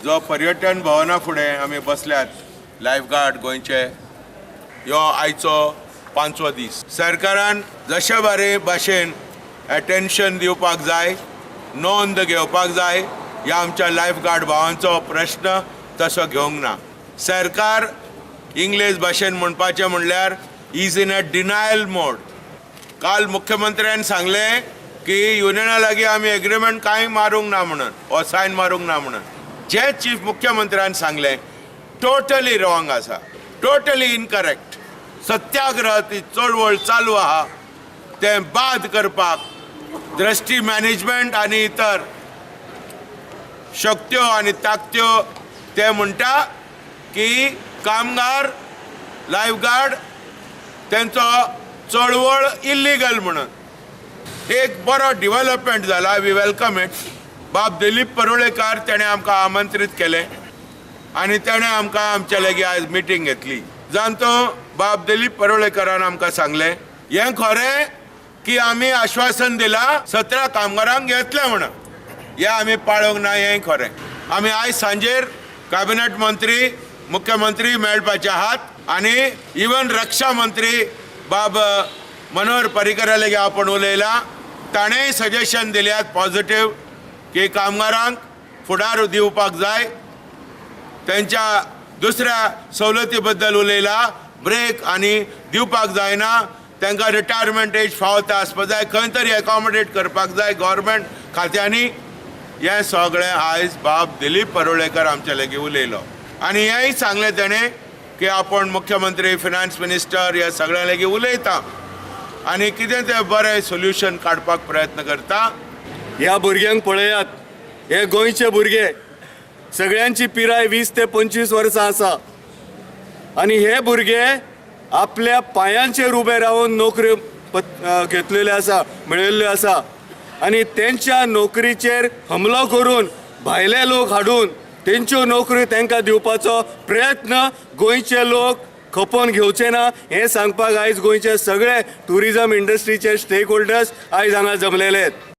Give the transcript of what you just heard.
जो पर्यटन भवना फुडें आमी बसल्यात लायफगार्ड गोंयचे, ह्यो आयचो पांचवो दीस. सरकारान जशे बरे भाशेन एटेन्शन दिवपाक जाय, नोंद घेवपाक जाय ह्या आमच्या लायफगार्ड भावांचो प्रश्न, तसो घेवंक ना. सरकार इंग्लीश भाशेन म्हणपाचें म्हणल्यार is in a denial mode. काल मुख्यमंत्र्यान सांगलें की युनियना लागीं आमी एग्रीमेंट कांय मारूंक ना म्हणून ओ सायन मारूंक ना म्हणून. जे चीफ मुख्यमंत्र्यान सांगलें टोटली रॉंग आसा, टोटली इनकरेक्ट. सत्याग्रह ती चळवळ चालू आहा, तें बाद करपाक दृश्टी मॅनेजमेंट आनी इतर शक्त्यो आनी ताकत्यो ते म्हणटा की कामगार लायफगार्ड तेंचो चळवळ इल्लिगल म्हणून. एक बरो डिवेलपमेंट जाला, we welcome it. बाब दिलीप परुळेकार तेणें आमकां आमंत्रीत केलें आनी तेणें आमकां आमच्या लागीं आयज मिटींग घेतली. जावन तो बाब दिलीप परुळेकारान आमकां सांगलें, हें खरें की आमी आश्वासन दिलां 17 कामगारांक घेतले म्हणून, हें आमी पाळोंक ना, हेंय खरें. आमी आयज सांजेर कॅबिनेट मंत्री, मुख्यमंत्री मेळपाचे आहात आनी इवन रक्षा मंत्री बाब मनोहर पर्रीकरा लागीं आपूण उलयला. ताणेंय सजेशन दिल्यात पॉझिटीव की कामगारांक फुडार दिवपाक जाय. तेंच्या दुसऱ्या सवलती बद्दल उलयला, ब्रेक आनी दिवपाक जायना, तांकां रिटायरमेंट एज फावो ते आसपाक जाय, खंय तरी एकोमोडेट करपाक जाय गव्हर्मेंट खात्यांनी. हें सगळें आयज बाब दिलीप परुळेकर आमच्या लागीं उलयलो आनी हेंय सांगलें तेणें की आपूण मुख्यमंत्री, फिनान्स मिनिस्टर ह्या सगळ्यां लागीं उलयता आनी कितें तें बरें सोल्युशन काडपाक प्रयत्न करता. ह्या भुरग्यांक पळयात, हे गोंयचे भुरगे, सगळ्यांची पिराय 20 ते 25 वर्सां आसा आनी हे भुरगे आपल्या पांयांचेर उबे रावन नोकऱ्यो घेतलेल्यो आसा, मेळयल्ल्यो आसा आनी तेंच्या नोकरीचेर हमलो करून भायले लोक हाडून तेंच्यो नोकऱ्यो तांकां दिवपाचो प्रयत्न गोंयचे लोक खपोवन घेवचे ना हें सांगपाक आयज गोंयचे सगळे टुरिजम इंडस्ट्रीचे स्टेक होल्डर्स आयज हांगा जमलेले आहेत.